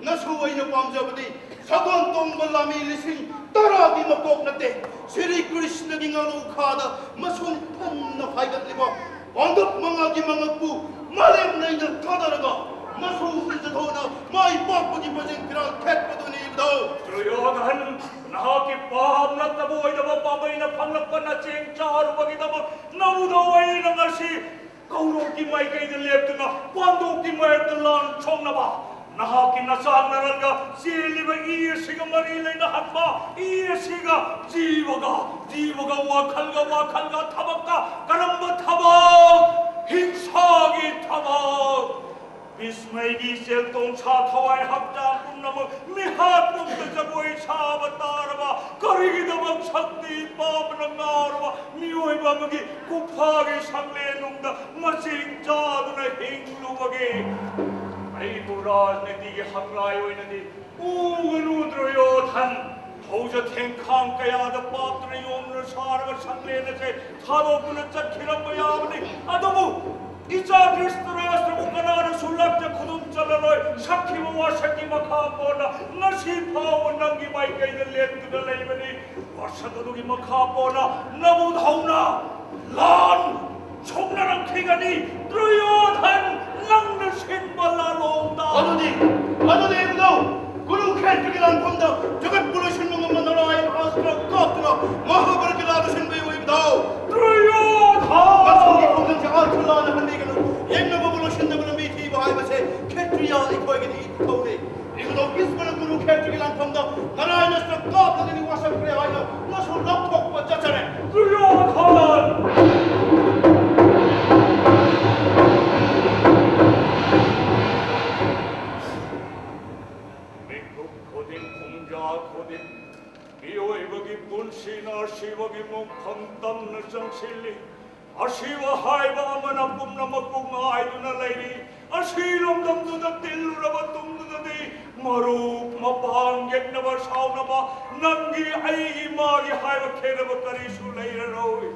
ꯅꯁꯨ ꯑꯩꯅ ꯄꯥꯝꯖꯕꯗꯤ ꯁꯒꯣꯜ ꯇꯣꯡꯕ ꯂꯥꯟꯃꯤ ꯂꯤꯁꯤꯡ ꯇꯔꯥꯒꯤ ꯃꯀꯣꯛ ꯅꯠꯇꯦ, ꯁ꯭ꯔꯤ ꯀ꯭ꯔꯤꯁꯅꯒꯤ ꯉꯥꯅꯨꯈꯥꯗ ꯃꯁꯨꯡ ꯊꯨꯝꯅ ꯍꯥꯏꯒꯠꯂꯤꯕ ꯄꯥꯡꯒꯜ ꯃꯉꯥꯒꯤ ꯃꯉꯛꯄꯨ ꯃꯥꯂꯦꯝ ꯂꯩꯅ ꯊꯥꯗꯔꯒ ꯃꯁꯨ ꯏꯖꯊꯣꯛꯅ ꯃꯥꯏ ꯄꯥꯛꯄꯒꯤ ꯄꯣꯠꯆꯦꯡ ꯐꯤꯔꯥꯜ ꯊꯦꯠꯄꯗꯨꯅꯤ ꯏꯕꯨꯙꯧ꯫ ꯗꯨꯔꯌꯣꯙꯟ, ꯅꯍꯥꯛꯀꯤ ꯄꯥꯞ ꯅꯠꯇꯕ ꯑꯣꯏꯗꯕ ꯄꯥꯝꯕꯩꯅ ꯐꯪꯂꯛꯄ ꯅꯆꯦꯡ ꯆꯥꯔꯨꯕꯒꯤꯗꯃꯛ ꯅꯕꯨꯙꯧ ꯑꯩꯅ ꯉꯁꯤ ꯀꯧꯔꯣꯛꯀꯤ ꯃꯥꯏꯀꯩꯗ ꯂꯦꯞꯇꯨꯅ ꯄꯥꯟꯗꯣꯛꯀꯤ ꯃꯥꯌꯣꯛꯇ ꯂꯥꯟ ꯁꯣꯛꯅꯕ ꯅꯍꯥꯛꯀꯤ ꯅꯆꯥ ꯅꯔꯜꯒ ꯆꯦꯜꯂꯤꯕ ꯏ ꯑꯁꯤꯒ ꯃꯔꯤ ꯂꯩꯅꯍꯟꯕ, ꯏ ꯑꯁꯤꯒ ꯖꯤꯕꯒ, ꯖꯤꯕꯒ ꯋꯥꯈꯜꯒ, ꯋꯥꯈꯜꯒ ꯊꯕꯛꯀ꯫ ꯀꯔꯝꯕ ꯊꯕꯛ? ꯍꯤꯡꯁꯥꯒꯤ ꯊꯕꯛ꯫ ꯕꯤꯁꯃꯩꯒꯤ ꯏꯆꯦꯜ ꯇꯣꯡꯁꯥ ꯊꯋꯥꯏ ꯍꯛꯆꯥꯡ ꯄꯨꯝꯅꯃꯛ ꯃꯤꯍꯥꯠ ꯄꯨꯝꯅ ꯖꯒꯣꯏ ꯁꯥꯕ ꯇꯥꯔꯕ ꯀꯔꯤꯒꯤꯗꯃꯛ ꯁꯛꯇꯤ ꯄꯥꯕꯅ ꯉꯥꯎꯔꯕ ꯃꯤꯑꯣꯏꯕ ꯑꯃꯒꯤ ꯀꯨꯐꯥꯒꯤ ꯁꯪꯂꯦꯟꯅꯨꯡꯗ ꯃꯆꯤꯡ ꯆꯥꯗꯨꯅ ꯍꯤꯡꯂꯨꯕꯒꯦ? ꯑꯩꯕꯨ ꯔꯥꯖꯅꯤꯇꯤꯒꯤ ꯍꯪꯂꯥꯏ ꯑꯣꯏꯅꯗꯤ ꯎꯒꯅꯨ ꯗꯨꯔꯌꯣꯙꯟ꯫ ꯍꯧꯖ ꯊꯦꯡꯈꯥꯡ ꯀꯌꯥꯗ ꯄꯥꯞꯇꯨꯅ ꯌꯣꯝꯗꯨꯅ ꯁꯥꯔꯕ ꯁꯪꯂꯦꯟ ꯑꯁꯦ ꯊꯥꯗꯣꯛꯇꯨꯅ ꯆꯠꯈꯤꯔꯝꯕ ꯌꯥꯕꯅꯤ꯫ ꯑꯗꯨꯕꯨ ꯏꯆꯥ ꯙ꯭ꯔꯤꯁꯇꯔꯥꯁꯇ꯭ꯔꯕꯨ ꯀꯅꯥꯅꯁꯨ ꯂꯛꯇ ꯈꯨꯗꯨꯝ ꯆꯜꯂꯔꯣꯏ꯫ ꯁꯛꯈꯤꯕ ꯋꯥꯁꯛꯀꯤ ꯃꯈꯥ ꯄꯣꯟꯅ ꯉꯁꯤ ꯐꯥꯎꯕ ꯅꯪꯒꯤ ꯃꯥꯏꯀꯩꯗ ꯂꯦꯞꯇꯨꯅ ꯂꯩꯕꯅꯤ꯫ ꯋꯥꯁꯛ ꯑꯗꯨꯒꯤ ꯃꯈꯥ ꯄꯣꯟꯅ ꯅꯕꯨ ꯍꯧꯅ ꯂꯥꯟ ꯁꯣꯛꯅꯔꯛꯈꯤꯒꯅꯤ꯫ ꯗꯨꯔꯌꯣꯙꯟ, ꯅꯪꯅ ꯁꯤꯟꯕ ꯂꯥꯂꯣꯡꯗ꯫ ꯃꯗꯨꯗꯤ, ꯃꯗꯨꯗꯤ ꯏꯕꯨꯙꯧ, ꯀꯨꯔꯨꯈꯦꯇ꯭ꯔꯒꯤ ꯂꯥꯟꯐꯝꯗ ꯖꯒꯠꯄꯨ ꯂꯣꯏꯁꯤꯟꯕ ꯉꯝꯕ ꯅꯔꯥꯌꯟ ꯑꯁꯇ꯭ꯔ ꯀꯥꯞꯇꯨꯅ ꯃꯍꯥꯚꯥꯔꯠꯀꯤ ꯂꯥꯟꯗ ꯁꯤꯟꯕ ꯏꯕꯨꯙꯧ꯫ ꯗꯨꯔꯌꯣꯙꯟ! ꯃꯁꯤꯒꯤ ꯈꯣꯡꯖꯪꯁꯦ ꯑꯥꯔꯊ ꯂꯥꯟꯅ ꯍꯟꯕꯤꯒꯅꯨ꯫ ꯌꯦꯡꯅꯕꯕꯨ ꯂꯣꯏꯁꯤꯟꯗꯕꯅ ꯃꯤ ꯊꯤꯕ ꯍꯥꯏꯕꯁꯦ ꯈꯦꯇ꯭ꯔꯤꯌꯥ ꯑꯩꯈꯣꯏꯒꯤꯗꯤ ꯏꯊꯧꯅꯤ꯫ ꯏꯕꯨꯙꯧ ꯚꯤꯁꯃꯅ ꯀꯨꯔꯨꯈꯦꯇ꯭ꯔꯒꯤ ꯂꯥꯟꯐꯝꯗ ꯅꯔꯥꯌꯟ ꯑꯁꯇ꯭ꯔ ꯀꯥꯞꯂꯒꯅꯤ ꯋꯥꯁꯛꯈ꯭ꯔꯦ ꯍꯥꯏꯅ ꯅꯁꯨ ꯂꯥꯎꯊꯣꯛꯄ ꯆꯠꯆꯔꯦ꯫ ꯗꯨꯔꯌꯣꯙꯟ! ꯃꯤꯀꯨꯞ ꯈꯨꯗꯤꯡ, ꯄꯨꯡꯖꯥ ꯈꯨꯗꯤꯡ ꯃꯤꯑꯣꯏꯕꯒꯤ ꯄꯨꯟꯁꯤꯅ ꯑꯁꯤꯕꯒꯤ ꯃꯣꯡꯐꯝ ꯇꯝꯅ ꯆꯪꯁꯤꯜꯂꯤ꯫ ꯑꯁꯤꯕ ꯍꯥꯏꯕ ꯑꯃꯅ ꯄꯨꯝꯅꯃꯛꯄꯨ ꯉꯥꯏꯗꯨꯅ ꯂꯩꯔꯤ꯫ ꯑꯁꯤ ꯂꯝꯗꯝꯗꯨꯗ ꯇꯤꯜꯂꯨꯔꯕ ꯇꯨꯡꯗꯨꯗꯗꯤ ꯃꯔꯨꯞ ꯃꯄꯥꯡ ꯌꯦꯛꯅꯕ ꯁꯥꯎꯅꯕ ꯅꯪꯒꯤ ꯑꯩꯒꯤ ꯃꯥꯒꯤ ꯍꯥꯏꯕ ꯈꯦꯅꯕ ꯀꯔꯤꯁꯨ ꯂꯩꯔꯔꯣꯏ꯫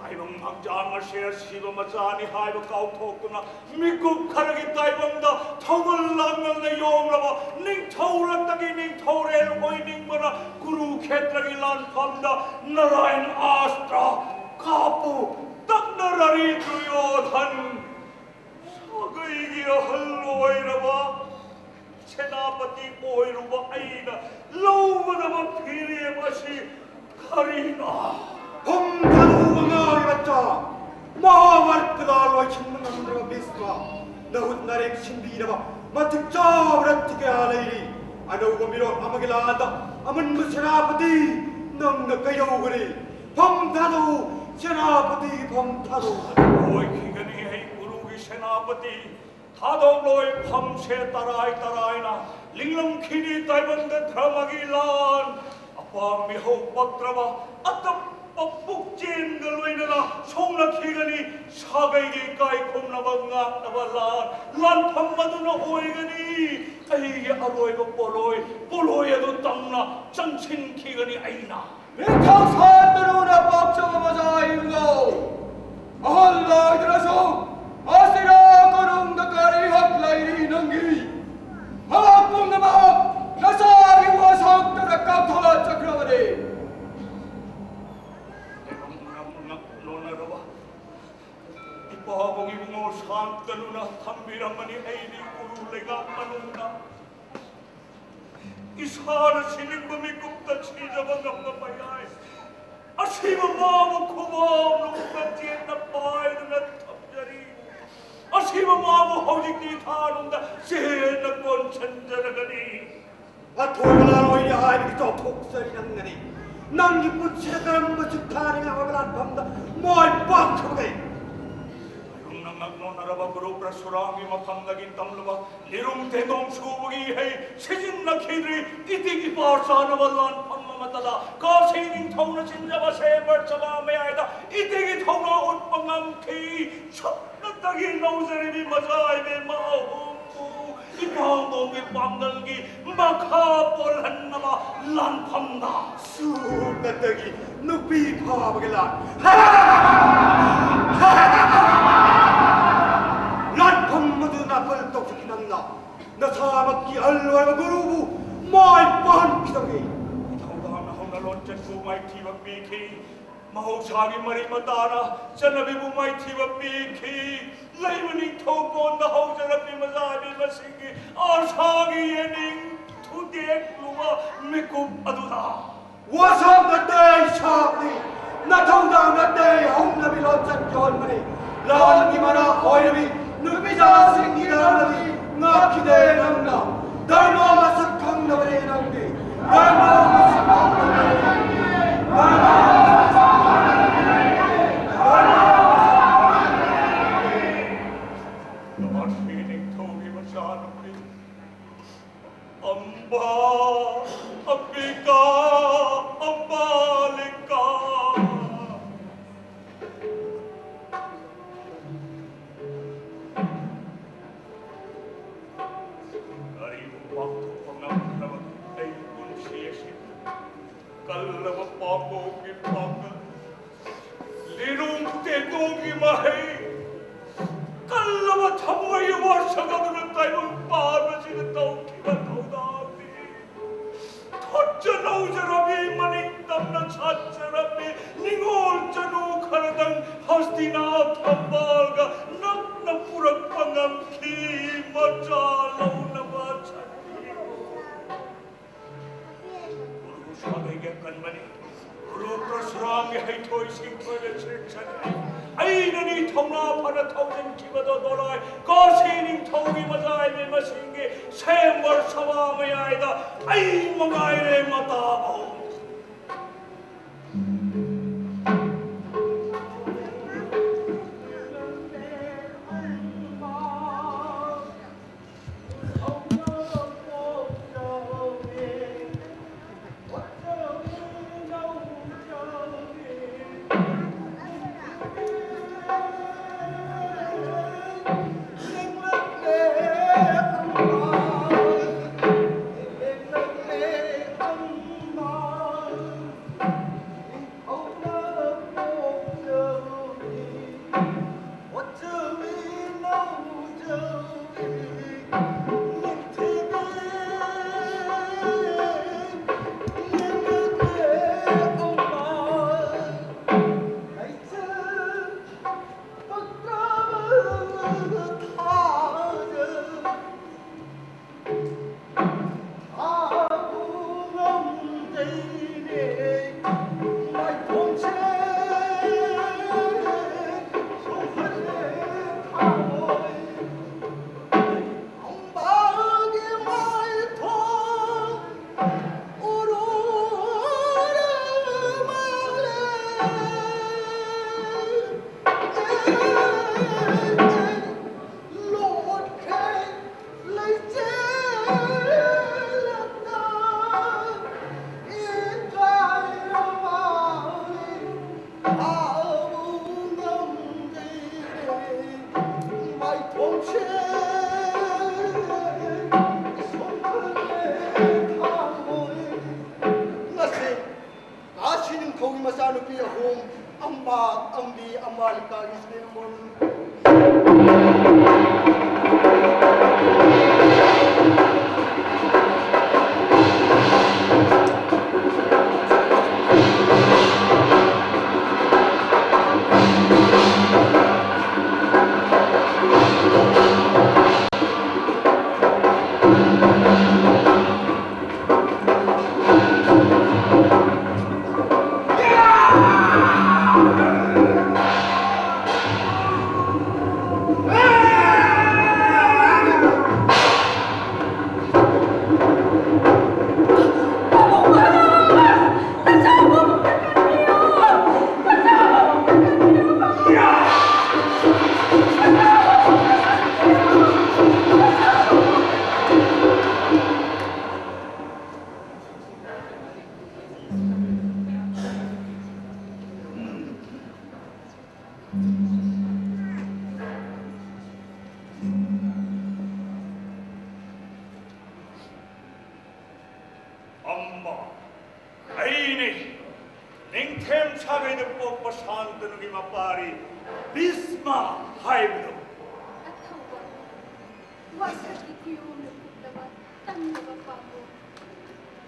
ꯇꯥꯏꯕꯪ ꯍꯛꯆꯥꯡ ꯑꯁꯤ ꯑꯁꯤꯕ ꯃꯆꯥꯅꯤ ꯍꯥꯏꯕ ꯀꯥꯎꯊꯣꯛꯇꯨꯅ ꯃꯤꯀꯨꯞ ꯈꯔꯒꯤ ꯇꯥꯏꯕꯪꯗ ꯊꯧꯒꯜ ꯂꯥꯡꯒꯜꯅ ꯌꯣꯝꯂꯕ ꯅꯤꯡꯊꯧ ꯔꯛꯇꯒꯤ ꯅꯤꯡꯊꯧꯔꯦꯜ ꯑꯣꯏꯅꯤꯡꯕꯅ ꯀꯨꯔꯨꯈꯦꯇ꯭ꯔꯒꯤ ꯂꯥꯟꯐꯝꯗ ꯅꯔꯥꯌꯟ ꯑꯁꯇ꯭ꯔ ꯀꯥꯞꯄꯨ ꯇꯛꯅꯔꯔꯤ ꯗꯨꯔꯌꯣꯙꯟ꯫ ꯁꯥꯒꯩꯒꯤ ꯑꯍꯜ ꯑꯣꯏꯔꯕ ꯁꯦꯅꯥꯄꯇꯤ ꯑꯣꯏꯔꯨꯕ ꯑꯩꯅ ꯂꯧꯒꯗꯕ ꯐꯤꯔꯦꯞ ꯑꯁꯤ ꯀꯔꯤꯅꯣ? ꯍꯨꯝꯐꯨ ꯃꯉꯥꯒꯤ ꯃꯆꯥ ꯃꯍꯥꯚꯥꯔꯠꯀꯤ ꯂꯥꯟ ꯂꯣꯏꯁꯤꯟꯕ ꯉꯝꯗ꯭ꯔꯕ ꯚꯤꯁꯃ, ꯅꯍꯨꯠ ꯅꯔꯦꯡ ꯁꯤꯟꯕꯤꯅꯕ ꯃꯇꯤꯛ ꯆꯥꯕ ꯔꯠꯇꯤ ꯀꯌꯥ ꯂꯩꯔꯤ꯫ ꯑꯅꯧꯕ ꯃꯤꯔꯣꯜ ꯑꯃꯒꯤ ꯂꯥꯟꯗ ꯑꯃꯟꯕ ꯁꯦꯅꯥꯄꯇꯤ ꯅꯪꯅ ꯀꯩꯗꯧꯒꯅꯤ? ꯐꯝ ꯊꯥꯗꯣꯛꯎ, ꯁꯦꯅꯥꯄꯇꯤꯒꯤ ꯐꯝ ꯊꯥꯗꯣꯛꯎ꯫ ꯑꯣꯏꯈꯤꯒꯅꯤ ꯑꯩ ꯎꯔꯨꯒꯤ ꯁꯦꯅꯥꯄꯇꯤ꯫ ꯊꯥꯗꯣꯛꯂꯣꯏ ꯐꯝꯁꯦ ꯇꯔꯥꯏ ꯇꯔꯥꯏꯅ ꯂꯤꯡꯂꯝꯈꯤꯅꯤ ꯇꯥꯏꯕꯪꯗ ꯙꯔꯃꯒꯤ ꯂꯥꯟ꯫ ꯑꯄꯥꯝ ꯃꯤꯍꯧ ꯄꯛꯇ꯭ꯔꯕ ꯑꯇꯞꯄ ꯄꯨꯛꯆꯦꯜꯒ ꯂꯣꯏꯅꯅ ꯁꯣꯡꯂꯛꯈꯤꯒꯅꯤ ꯁꯥꯒꯩꯒꯤ ꯏꯀꯥꯏ ꯈꯨꯝꯅꯕ ꯉꯥꯛꯅꯕ ꯂꯥꯟ꯫ ꯂꯥꯟꯐꯝ ꯑꯗꯨꯅ ꯑꯣꯏꯒꯅꯤ ꯑꯩꯒꯤ ꯑꯔꯣꯏꯕ ꯄꯣꯠꯂꯣꯏ꯫ ꯄꯣꯠꯂꯣꯏ ꯑꯗꯨ ꯇꯝꯅ ꯆꯪꯁꯤꯟꯈꯤꯒꯅꯤ ꯑꯩꯅ꯫ ꯅꯤꯡꯊꯧ ꯁꯥꯟꯇꯅꯨꯅ ꯄꯥꯝꯖꯕ ꯃꯆꯥ ꯏꯕꯨꯡꯉꯣ꯫ ꯑꯍꯜ ꯑꯣꯏꯗ꯭ꯔꯁꯨ ꯑꯁꯤꯔ ꯀꯣꯅꯨꯡꯗ ꯀꯔꯤ ꯍꯛ ꯂꯩꯔꯤ ꯅꯪꯒꯤ? ꯍꯛ ꯄꯨꯝꯅꯃꯛ ꯅꯆꯥꯒꯤ ꯋꯥꯁꯛꯇꯗ ꯀꯥꯞꯊꯣꯛꯆꯈ꯭ꯔꯕꯅꯤ꯫ ꯂꯣꯟꯅꯔꯕ ꯏꯄꯥꯕꯨꯡ ꯏꯕꯨꯡꯉꯣ ꯁꯥꯟꯇꯅꯨꯅ ꯊꯝꯕꯤꯔꯝꯕꯅꯤ ꯑꯩꯗꯤ ꯎꯔꯨ ꯂꯩꯉꯥꯛ ꯃꯅꯨꯡꯗ꯫ ꯏꯁꯥꯅ ꯁꯤꯅꯤꯡꯕ ꯃꯤꯀꯨꯞꯇ ꯁꯤꯖꯕ ꯉꯝꯕ ꯃꯌꯥꯏ꯫ ꯑꯁꯤꯕ ꯃꯥꯕꯨ ꯈꯨꯕꯥꯝ ꯅꯨꯡꯗ ꯆꯦꯠꯅ ꯄꯥꯏꯗꯨꯅ ꯊꯝꯖꯔꯤ꯫ ꯑꯁꯤꯕ ꯃꯥꯕꯨ ꯍꯧꯖꯤꯛꯇꯤ ꯊꯥꯅꯨꯡꯗ ꯆꯦꯠꯅ ꯀꯣꯟꯁꯤꯟꯖꯔꯒꯅꯤ꯫ ꯑꯊꯣꯏꯕ ꯂꯥꯜꯂꯣꯏꯅꯤ ꯍꯥꯏꯕꯒꯤ ꯆꯥꯎꯊꯣꯛꯆꯔꯤ ꯅꯪꯅꯅꯤ꯫ ꯅꯪꯒꯤ ꯄꯨꯟꯁꯤꯗ ꯀꯔꯝꯕ ꯆꯤꯠꯊꯥꯅꯤꯡꯉꯕ ꯂꯥꯟꯐꯝꯗ ꯃꯥꯏ ꯄꯥꯛꯈꯤꯕꯒꯦ? ꯅꯪꯅ ꯉꯛꯅꯣꯟꯅꯔꯕ ꯒꯨꯔꯨ ꯄ꯭ꯔꯁꯨꯔꯥꯝꯒꯤ ꯃꯐꯝꯗꯒꯤ ꯇꯝꯂꯕ ꯂꯤꯔꯨꯝ ꯇꯦꯟꯗꯣꯡ ꯁꯨꯕꯒꯤ ꯏꯍꯩ ꯁꯤꯖꯤꯟꯅꯈꯤꯗ꯭ꯔꯤ꯫ ꯏꯇꯤꯛ ꯏꯄꯥ ꯆꯥꯅꯕ ꯂꯥꯟꯐꯝ ꯑꯃꯠꯇꯗ ꯀꯥꯁꯤ ꯅꯤꯡꯊꯧꯅ ꯆꯤꯟꯖꯕ ꯁꯦꯝꯕꯔ ꯆꯕꯥ ꯃꯌꯥꯏꯗ ꯏꯇꯤꯛ ꯏꯊꯧꯅꯥ ꯎꯠꯄ ꯉꯝꯈꯤ꯫ ꯁꯨꯞꯅꯇꯒꯤ ꯅꯧꯖꯔꯤꯕꯤ ꯃꯆꯥ ꯏꯕꯦꯝꯃ ꯑꯍꯨꯝꯕꯨ ꯏꯄꯥꯡꯕꯣꯝꯒꯤ ꯄꯥꯡꯒꯜꯒꯤ ꯃꯈꯥ ꯄꯣꯜꯍꯟꯅꯕ ꯂꯥꯟꯐꯝꯗ꯫ ꯁꯨꯞꯅꯇꯒꯤ ꯅꯨꯄꯤ ꯐꯥꯕꯒꯤ ꯂꯥꯟ꯫ ꯂꯥꯟꯐꯝ ꯑꯗꯨ ꯅꯥꯄꯜ ꯇꯧꯖꯈꯤ ꯅꯪꯅ꯫ ꯅꯁꯥꯃꯛꯀꯤ ꯑꯍꯜ ꯑꯣꯏꯔꯕ ꯒꯨꯔꯨꯕꯨ ꯃꯥꯏ ꯄꯥꯛꯍꯟꯈꯤꯗꯕꯅꯤ꯫ ꯊꯧꯗꯥꯡꯅ ꯍꯧꯅ ꯂꯣꯟꯆꯠꯄꯨ ꯃꯥꯏꯊꯤꯕ ꯄꯤꯈꯤ꯫ ꯃꯍꯧꯁꯥꯒꯤ ꯃꯔꯤ ꯃꯇꯥꯅ ꯆꯠꯅꯕꯤꯕꯨ ꯃꯥꯏꯊꯤꯕ ꯄꯤꯈꯤ꯫ ꯂꯩꯕ ꯅꯤꯡꯊꯧ ꯀꯣꯟꯗ ꯍꯧꯖꯔꯛꯂꯤ ꯃꯆꯥꯅꯤ ꯃꯁꯤꯒꯤ ꯑꯥꯁꯥꯒꯤ ꯌꯦꯅꯤꯡ ꯊꯨꯗꯦꯛꯂꯨꯕ ꯃꯤꯀꯨꯞ ꯑꯗꯨꯗ꯫ ꯋꯥꯁꯛ ꯅꯠꯇꯦ ꯁꯥꯞꯅꯤ, ꯅꯊꯧꯗꯥꯡ ꯅꯠꯇꯦ ꯍꯧꯅꯕꯤ ꯂꯣꯟꯆꯠ ꯌꯣꯟꯕꯅꯤ꯫ ꯂꯥꯟꯒꯤ ꯃꯅꯥ ꯑꯣꯏꯔꯕꯤ ꯅꯨꯄꯤꯖꯥꯁꯤ ꯑꯝꯕꯥ, ꯑꯝꯕꯤꯀꯥ, ꯑꯝꯕꯥꯂꯤꯀꯥ꯫ ꯀꯔꯤꯕꯨ ꯄꯥꯡꯊꯣꯛꯄ ꯉꯝꯈ꯭ꯔꯕꯒꯦ ꯑꯩ ꯄꯨꯟꯁꯤ ꯑꯁꯤ? ꯀꯜꯂꯕ ꯄꯥꯝꯕꯣꯝꯒꯤ ꯄꯥꯡꯒꯜ, ꯂꯤꯔꯨꯡ ꯇꯦꯇꯨꯒꯤ ꯃꯍꯩ, ꯀꯜꯂꯕ ꯊꯃꯣꯏꯒꯤ ꯋꯥꯁꯛ ꯑꯗꯨꯅ ꯇꯥꯏꯕꯪ ꯄꯥꯟꯕꯁꯤꯗ ꯇꯧꯈꯤꯕ ꯊꯧꯗꯥꯡꯅꯤ꯫ ꯊꯣꯠꯆ ꯅꯧꯖꯔꯕꯤ, ꯃꯅꯤꯡ ꯇꯝꯅ ꯁꯥꯠꯆꯔꯕꯤ ꯅꯤꯉꯣꯜ ꯆꯅꯨ ꯈꯔꯗꯪ ꯍꯁꯇꯤꯅꯥ ꯐꯝꯕꯥꯜꯒ ꯅꯛꯅ ꯄꯨꯔꯛꯄ ꯉꯝꯈꯤ꯫ ꯃꯆꯥ ꯂꯧꯅꯕ ꯁꯛꯈꯤ꯫ ꯒꯨꯔꯨ ꯁꯥꯒꯩꯒꯤ ꯑꯀꯟꯕꯅꯤ꯫ ꯒꯨꯔꯨ ꯄ꯭ꯔꯁꯨꯔꯥꯝꯒꯤ ꯍꯩꯊꯣꯏ ꯁꯤꯡꯊꯣꯏꯅ ꯁꯦꯝꯁꯥꯔꯤ꯫ ꯑꯩꯅꯅꯤ ꯊꯧꯅꯥ ꯐꯅ ꯊꯧꯖꯤꯟꯈꯤꯕꯗꯣ ꯗꯣꯂꯥꯏ ꯀꯥꯁꯤ ꯅꯤꯡꯊꯧꯒꯤ ꯃꯖꯥꯏ ꯃꯤꯃꯁꯤꯡꯒꯤ ꯁꯦꯝꯕꯔ ꯁꯚꯥ ꯃꯌꯥꯏꯗ ꯑꯩ ꯃꯉꯥꯏꯔꯦ ꯃꯇꯥꯕꯧ꯫ ꯑꯃ ꯑꯃꯗꯤ ꯑꯃꯥꯂꯤꯀꯥꯒꯤ ꯁꯤꯅꯦꯃꯣꯟ꯫ ꯑꯝꯕ, ꯑꯩꯅꯤ ꯅꯤꯡꯊꯦꯝ ꯁꯥꯒꯩꯗ ꯄꯣꯛꯄ ꯁꯥꯟꯇꯅꯨꯒꯤ ꯃꯄꯥꯔꯤ ꯚꯤꯁꯃ ꯍꯥꯏꯕꯗꯨ꯫ ꯑꯊꯧꯕ, ꯋꯥꯁꯛꯀꯤ ꯀꯨꯌꯣꯝꯅ ꯀꯨꯞꯂꯕ ꯇꯝꯂꯕ ꯄꯥꯝꯕꯣꯝ꯫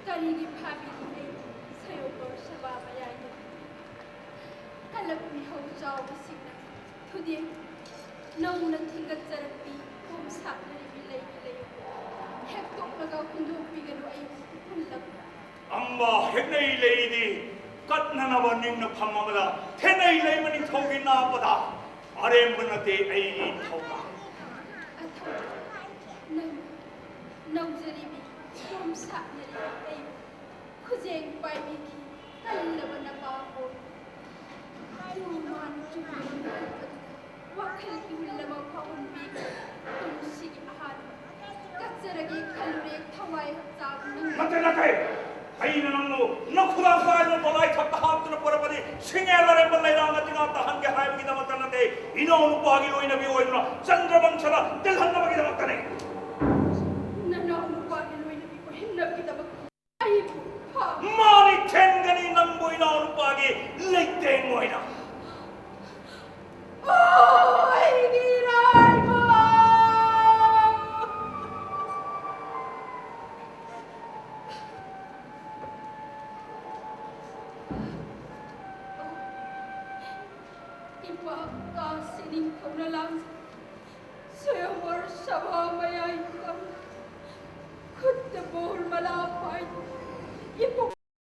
ꯀꯔꯤꯒꯤ ꯐꯥꯕꯤꯔꯤ ꯑꯩꯕꯨ ꯁꯌꯣꯝꯕꯔ ꯁꯚꯥ ꯃꯌꯥꯏꯗ? ꯀꯂꯛ ꯃꯤꯍꯧ ꯆꯥꯎꯕꯁꯤꯡꯅ ꯊꯨꯗꯦꯛ ꯅꯧꯅ ꯊꯤꯡꯒꯠꯆꯔꯛꯄꯤ ꯀꯣꯝ ꯁꯥꯠꯅꯔꯤꯕꯤ ꯂꯩꯒꯤ ꯂꯩꯌꯨ꯫ ꯍꯦꯛꯇꯣꯛꯂꯒ ꯍꯨꯟꯗꯣꯛꯄꯤꯒꯅꯨ ꯑꯩꯕꯨ ꯎꯐꯨꯜꯂꯛ꯫ ꯑꯝꯕ, ꯍꯦꯛꯅꯩ ꯂꯩꯗꯤ ꯀꯠꯅꯅꯕ ꯅꯤꯡꯅ ꯐꯝ ꯑꯃꯗ ꯊꯦꯠꯅꯩ ꯂꯩꯃ ꯅꯤꯡꯊꯧꯒꯤ ꯅꯥꯄꯗ ꯑꯔꯦꯝꯕ ꯅꯠꯇꯦ ꯑꯩꯒꯤ ꯊꯧꯗꯥꯡ꯫ ꯑꯊꯧꯕ, ꯅꯪ ꯅꯧꯖꯔꯤꯕꯤ ꯀꯣꯝ ꯁꯥꯠꯅꯔꯤꯕꯤ ꯑꯩꯕꯨ ꯈꯨꯖꯦꯡ ꯄꯥꯏꯕꯤꯈꯤ ꯀꯜꯂꯕ ꯅꯄꯥꯕꯨ꯫ ꯇꯨ ꯃꯥꯟ ꯆꯨꯝꯕ ꯃꯤꯀꯨꯞ ꯑꯗꯨꯗ ꯋꯥꯈꯜ ꯏꯍꯨꯜ ꯑꯃ ꯐꯥꯎꯍꯟꯕꯤꯈꯤ꯫ ꯄꯨꯟꯁꯤꯒꯤ ꯑꯍꯥꯟꯕ ꯀꯠꯆꯔꯒꯦ ꯈꯜꯂꯨꯔꯦ ꯊꯋꯥꯏ ꯍꯛꯆꯥꯡ ꯅꯪ꯫ ꯅꯠꯇꯦ, ꯅꯠꯇꯦ꯫ ꯑꯩꯅ ꯅꯪꯕꯨ ꯅꯈꯨꯗꯥꯡ ꯄꯥꯏꯗꯨꯅ ꯗꯣꯂꯥꯏ ꯊꯛꯇ ꯍꯥꯞꯇꯨꯅ ꯄꯨꯔꯛꯄꯗꯤ ꯁꯤꯡꯉꯦꯜ ꯑꯔꯦꯝꯕ ꯂꯩꯔꯥꯡ ꯑꯇꯤꯉꯥ ꯇꯥꯍꯟꯒꯦ ꯍꯥꯏꯕꯒꯤꯗꯃꯛꯇ ꯅꯠꯇꯦ꯫ ꯏꯅꯥꯎ ꯅꯨꯄꯥꯒꯤ ꯂꯣꯏꯅꯕꯤ ꯑꯣꯏꯗꯨꯅ ꯆꯟꯗ꯭ꯔꯕꯪꯁꯗ ꯇꯤꯜꯍꯟ